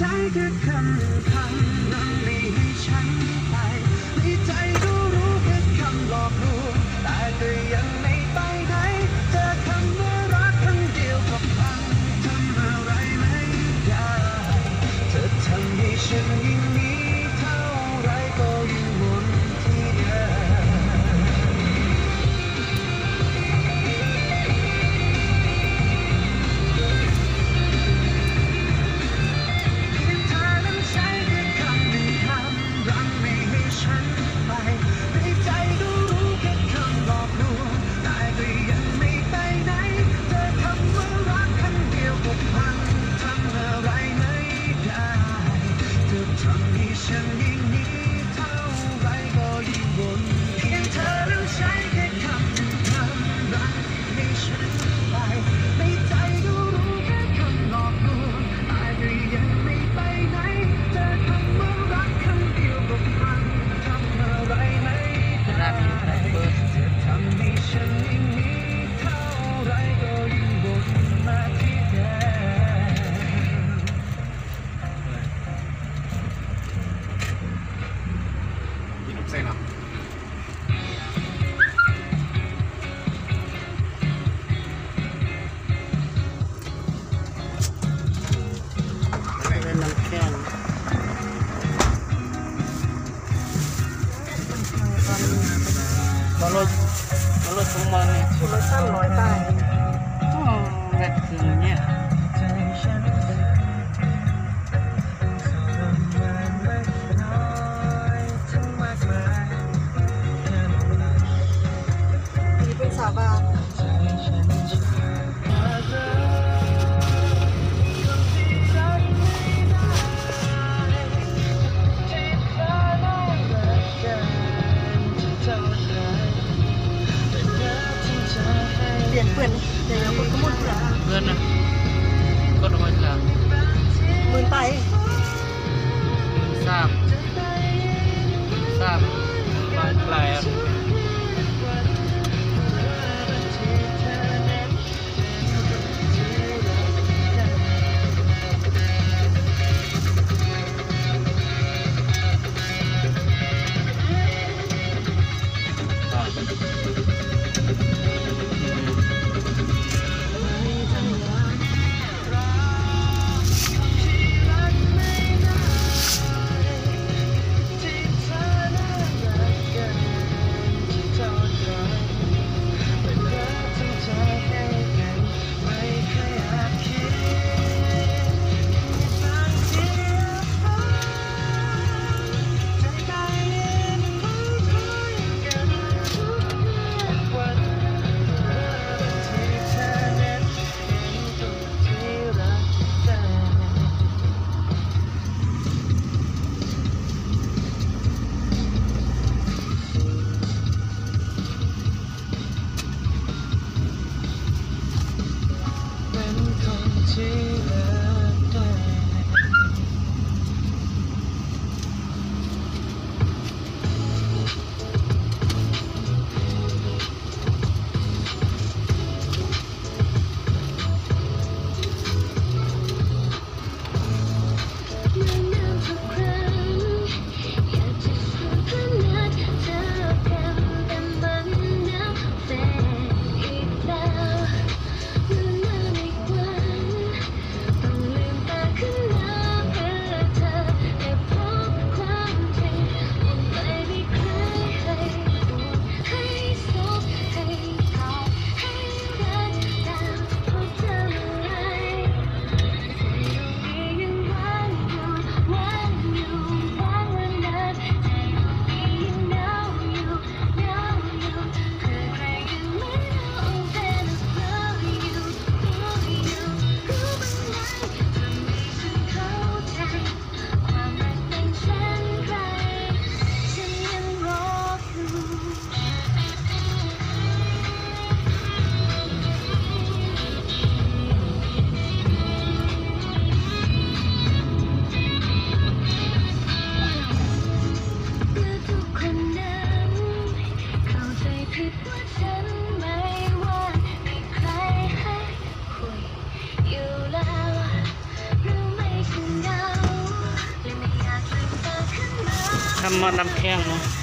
ໃຊ້ແຕ່ຄຳໜຶ່ງຄຳ ນຳໃຫ້ໃຫ້ສັນໄປ ໃນໃຈກໍຮູ້ແຄ່ຄຳຫຼອກລວງ ແຕ່ກໍຍັງໄມ່ໄປໄຫນ ເຈີຄຳວ່າຮັກຄັ້ງດຽວກໍຟັງ ທຳອະໄລໄມ່ໄດ້ ເທີທຳໃຫ້ສັນຍິ່ງໜີ ເທົ່າໃດກໍຍິ່ງວົນທີ່ເດີມ. ເປັນນ້ຳແຂງ ມາລົດ ມາລົດຂອງມັນນີ້ ຄົນລະສາມຮ້ອຍປາຍ ໂອ້ ແບບຄືເນີ້ຍ ມີເປັນຊາວບ້ານ. ປ່ຽນເປື້ອນ ມານ້ຳແຂງເນາະ.